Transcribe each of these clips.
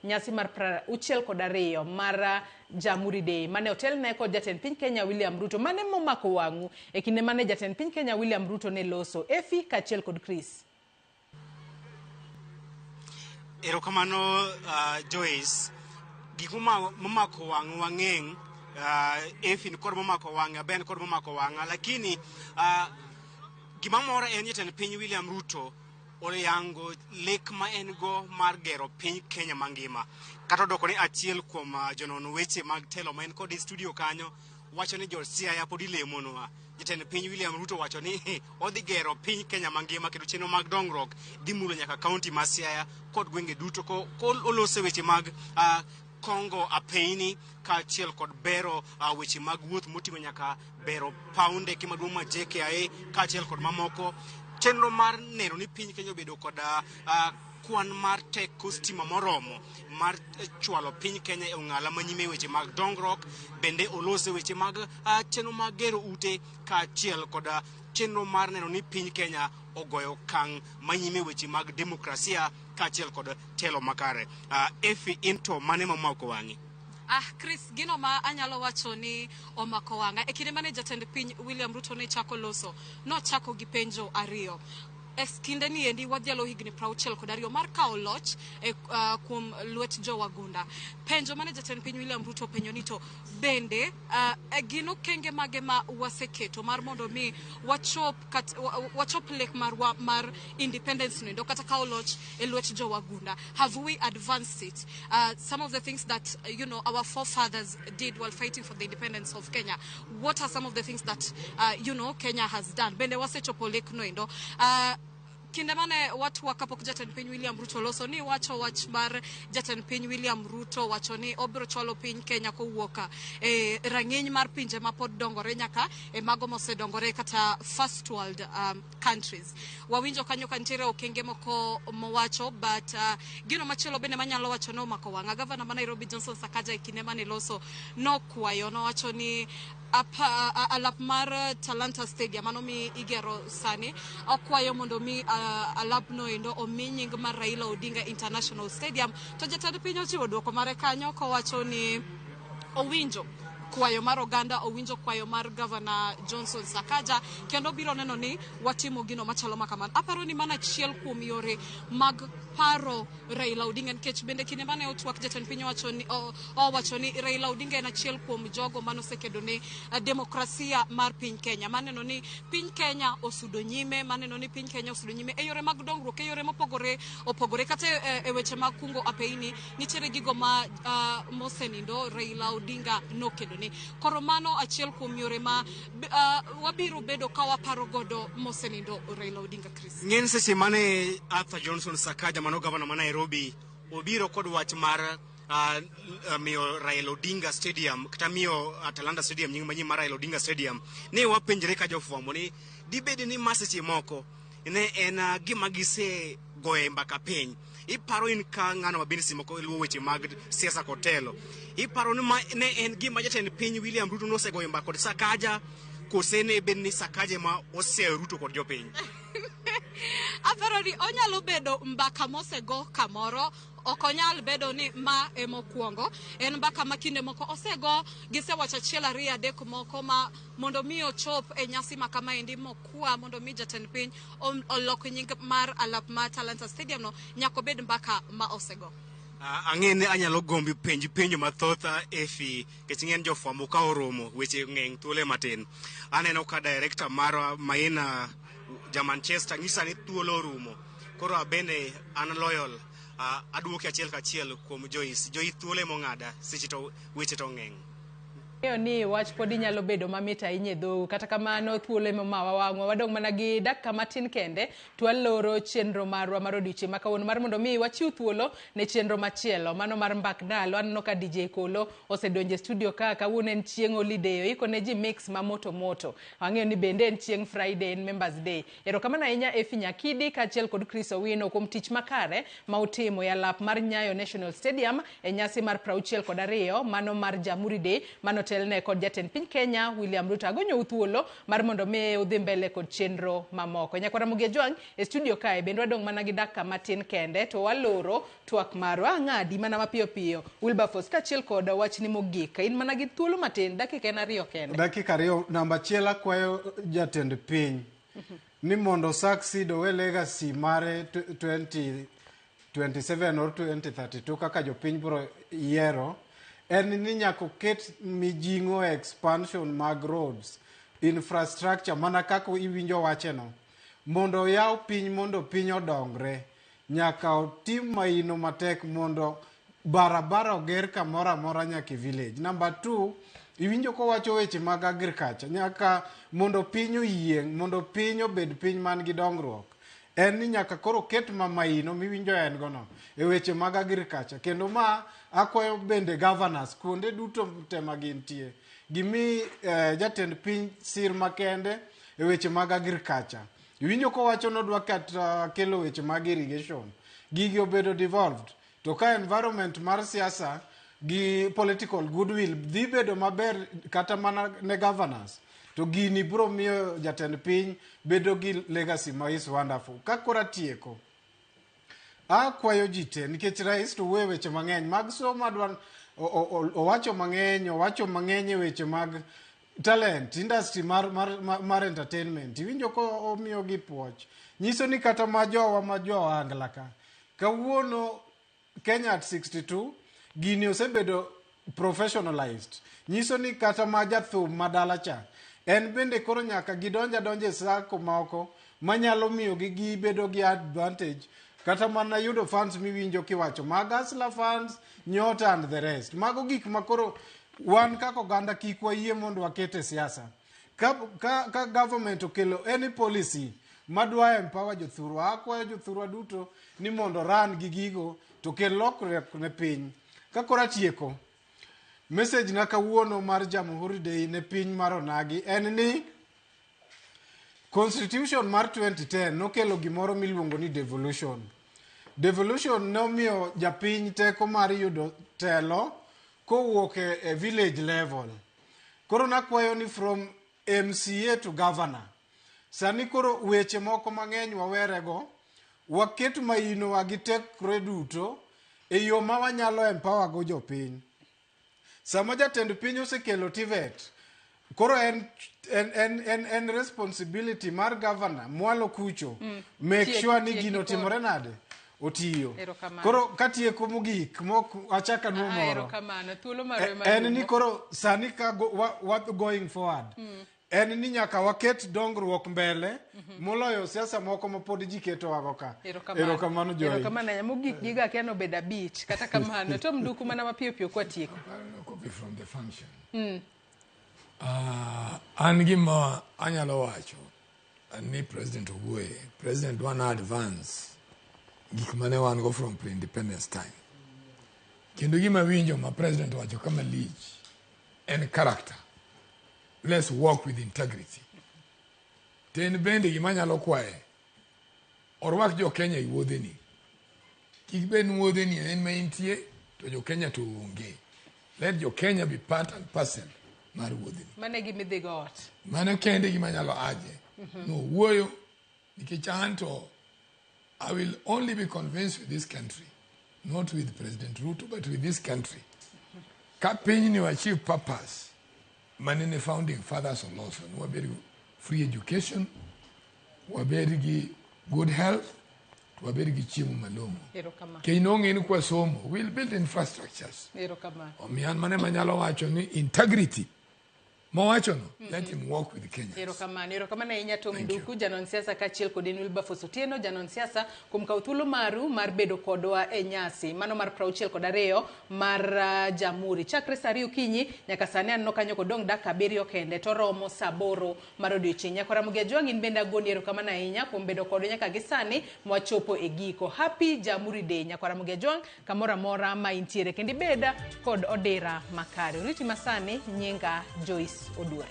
Nyasi mar 62 mar Jamhuri Day mane otelne kod jatend piny Kenya William Ruto mane momako wang'u e kinde mane jatend piny Kenya William Ruto ne loso. Effie kaachiel kod Chris. Erokamano Joyce. Gik momako wang'wa ng'eng', Effie ni kod momako wang'a, Ben kod momako wang'a, lakini gima mora en jatend piny William Ruto oyango lek ma en go mar gero piny Kenya mangima. Kata odoko ni achiel kuom jonon weche mag telo ma en kod e studio kanyo wacho ni jo Siaya pod ilemonwa. Jatend piny William Ruto wacho ni odhi gero piny Kenya mangima kendo chenro mag dongruok dhi mulo nyaka kaunti ma Siaya kod gwenge duto ko olose weche mag Kongo apeini kaachiel kod bero weche mag wuoth moting'o nyaka bero paw ndeke maduong' ma JKIA kaachiel kod mamoko. Chenro mar neno ni piny Kenya obedo kod kwan mar teko stima moromo mar chwalo piny Kenya e ong'ala manyime e weche mag dongruok, bende olose weche mag chenro mag gero ute kaachiel kod chenro mar neno ni piny Kenya ogoyo okang' manyime e weche mag demokrasia kaachiel kod telo makare. Effie, into mane mamako wang'i? Chris, gino ma anyalo wacho ni omako wang'a e kinde mane jatend piny William Ruto ne chako loso, nochako gi penjo ariyo. E kinde ni endi wadhialo higni 62 mar kawo loch e kuom lwet jowagunda. Penjo mane jatend piny William Ruto openjo ni to bende gin okenge mage ma waseketo mar mondo mi wachop lek marwa mar independence no kata kawo loch e lwet jowagunda. Have we advanced it? Some of the things that our forefathers did while fighting for the independence of Kenya. What are some of the things that Kenya has done? Bende wasechopo lek no endo. Kinde mane watwa kapok jatend piny William Ruto loso ni wacho wach mar jatend piny William Ruto wacho ni obiro chwalo piny Kenya kowuok e rang'iny mar pinje ma pod dongore nyaka e mago mosedongore kata first world countries. Wawinjo kanyo ka nitiere okenge moko mowacho, but gino machielo bende manyalo wacho ni omako wang'a. Gavana ma Nairobi Johnson Sakaja e kinde mane loso nokwayo, nowacho ni alap mar Talanta Stadium mano mi igero sani, okwayo mondo mi alapno endo omi nying mar Raila Odinga International Stadium. To jatend piny ochiwo duoko mare kanyo kowacho ni owinjo kwayo mar oganda, owinjo kwayo mar Governor Johnson Sakaja, kendo biro neno ni watimo gino machalo makamano. Aparo ni mano achiel kuom yore mag paro Raila Odinga, nikech bende kinde mane otwak jatend piny owacho ni Raila Odinga en achiel kuom jogo mane osekedo ne demokrasia mar piny Kenya, maneno ni piny Kenya osudo nyime, maneno ni piny Kenya osudo nyime e yore mag dongruok, e yore mopogore opogore, kata e weche mag kungo apeini nitiere gigo ma mosenindo Raila Odinga nokedo ne. Koro mano achiel kuom yore ma wabiro bedo ka waparo godo mosenindo Raila Odinga. Chris. Ng'eny seche mane Arthur Johnson Sakaja mano gavana ma Nairobi obiro kod wach mar miyo Raila Odinga Stadium kata miyo Talanta Stadium nying manyien mar Raila Odinga Stadium, ne wapenjre ka jofwambo ni dibed ni ma seche moko ne en gima gise goye mbaka piny. Iparo in ka ng'ano ma bende seche moko luwo weche mag siasa kod telo, iparo ni ma ne en gima jatend piny William Ruto nosegoyo mbaka kod Sakaja, kose ne bed ni Sakaja ema oseyo Ruto kod jopiny? Aparo ni onyalo bedo mbaka mosego kamoro, ok onyal bedo ni ma emokwongo. En mbaka ma kinde moko osego, gisewacho achiel ariyo adek moko ma mondo mi ochop e nyasi ma kamaendi mokwa mondo mi jatend piny olok nying mar alap mar Talanta Stadium no, nyaka obed mbaka ma osego. Ang'e ni anyalo gombi penji penjo mathoth, Effie, nikech ing'e ni jofwambo ka oromo weche ng'eny thuolo matin. Aneno ka director marwa Maina ja Manchester nyisa ni thuolo orumo. Koro abende an loyal, aduoki achiel kachiel kuom Joyce. Joyce thuolo ema seche to weche to ng'eny. Ng'eyo ni wach pod inyalo bedo mamit ahinya e dhou, kata kamano thuolo ema omawa wang'wa, wadong' mana gi dakika matin kende to waloro chenro marwa mar odiochieng' ma kawuono mar mondo mi wachiw thuolo ne chenro machielo mano mar mbak ndalo. Aneno ka DJ Kolo osedonjo e studio ka, kawuono en chieng' holiday, oiko ne ji mix ma moto moto. Wang'eyo ni bende en chieng' Friday, en Members Day. Erokamano ahinya Effie Nyakidi kaachiel kod Chris Owino kuom tich makare ma utimo e alap mar Nyayo National Stadium e nyasi mar 62 mano mar Jamhuri Day mano manotelne kod jatend piny Kenya William Ruto. Agonyou thuolo mar mondo mi udhi mbele kod chenro mamoko. Nyakwara Ramogi Ajwang' e studio kae bende wadong' mana gi dakika matin kende to waloro twak marwa. Ang'adi mana mapiyo piyo Wilberforce kaachiel kod wachni mogik. In mana gi thuolo matin, dakika en 2 kende. Dakika 2. Namba 1 akwayo jatend piny ni mondo succeed owe legacy mare 2027 or 2032 kaka jopiny biro yiero, en ni nyaka oket mijing'o e expansion mag roads, infrastructure mana kaka iwinjo wacheno, mondo oyaw piny mondo piny odongre. Nyaka otim maino matek mondo barabara oger kamoro amora nyaka e village. Namba 2, iwinjo kowacho weche mag agriculture, nyaka mondo piny oyieng', mondo piny obed piny man gi dongruok. En ni nyaka koro ket mamaino miwinjo en gono e weche mag agriculture. Kendo ma akwayo bende governors kuonde duto te ma gintie, gimi jatend piny sir makende e weche mag agriculture. Iwinjo kowacho nodwa kata kelo weche mag irrigation. Gigi obedo devolved. To ka environment mar siasa gi political goodwill dhi bedo maber kata mana ne governors, to gini biro miyo jatend piny bedo gi legacy ma is wonderful. Ka koro atieko, akwayo ji te, nikech rais to wuoyo weche mang'eny mag somo, adwa owacho mang'eny, owacho mang'eny e weche mag talent industry mar entertainment. Iwinjo ko omiyo gi puoch, nyiso ni kata ma jowa ma jo ohangla ka kawuono Kenya at 62 gini osebedo professionalized, nyiso ni kata ma jathum madala cha en bende koro nyaka gidonja donja e sako moko manyalo miyo gi gibedo gi advantage kata mana yudo funds miwinjo kiwacho mag Hustler funds, Nyota and the rest. Mago gik ma koro wan kaka oganda kik wayie mondo waket e siasa. Ka government okelo any policy madwa empower jothurwa, akwayo jothurwa duto ni mondo ran gi gigo to kel lokruok ne piny. Ka koro atieko, message na kawuono mar Jamhuri Day ne piny mar Onagi en ni Constitution mar 2010 nokelo gimoro miluongo ni devolution. Devolution nomiyo japiny teko mar yudo telo kowuok e village level. Koro nakwayo ni from MCA to governor. Sani koro weche moko mang'eny wawerego, waket mainowa gi tekre duto e yo ma wanyalo empower go jopiny. Sama jatend piny osekelo TVET, koro en responsibility mar governor mwalo kucho make sure ni gino timore nade, otiyo. Koro katieko mogik mok achaka nuo moro. En ni koro sani ka what going forward. En ni nyaka waket dongruok mbele moloyo siasa moko ma pod ji keto wago ka. Erokamano Joy. Erokamano. Mogik giga kia nobedo 5 kata kamano. Tom Nduku mana mapiyo piyo kwatieko. Copy from the function. An gima anyalo wacho ni President owuoye. President wana advance gik mane wan go from pre-independence time. Kendo gima winjo ma President wacho kama lich en character. Let's work with integrity. Ten bende gima anyalo kwaye, orwak jo Kenya e wuodheni. Kik bed ni wuodheni en ma intie to jo Kenya to onge. Let jo Kenya be part and parcel mar wuodheni. Mano e gima idhi go ot. Mano kende gima anyalo aje. No wuoyo nikech an to I will only be convinced with this country, not with President Ruto, but with this country. Ka piny ni achieve purpose manene founding fathers oloso ni wabed gi free education, wabed gi good health, to wabed gi chiemo malong'o. Kiny nong'e ni kwa somo, we'll build infrastructures. Omiyo an mane manyalo wacho ni integrity mowacho no, let him work with Kenyans. Erokamano, erokamano ahinya Tom Nduku, janon siasa kaachiel kod Wilberforce Otieno, janon siasa kuom kawo thuolo maru mar bedo kodwa e nyasi mano mar 62 mar Jamhuri. Chakre saa 2 okinyi nyaka sani aneno kanyo kodong' dakika 7 kende to romo saa 8 mar odiochieng'. Nyakora Ramogi Ajwang' in bende agoni erokamano ahinya kuom bedo kodwa nyaka gi sani mwachopo e giko. Happy Jamhuri Day Nyakora Ramogi Ajwang' kamoro amora ma intiere kendo ibed kod odira makare. Oriti masani nyinga Joyce Oduor.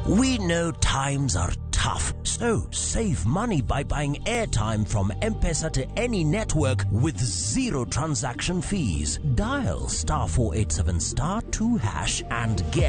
We know times are tough, so save money by buying airtime from Mpesa to any network with zero transaction fees. Dial *487 *2# and get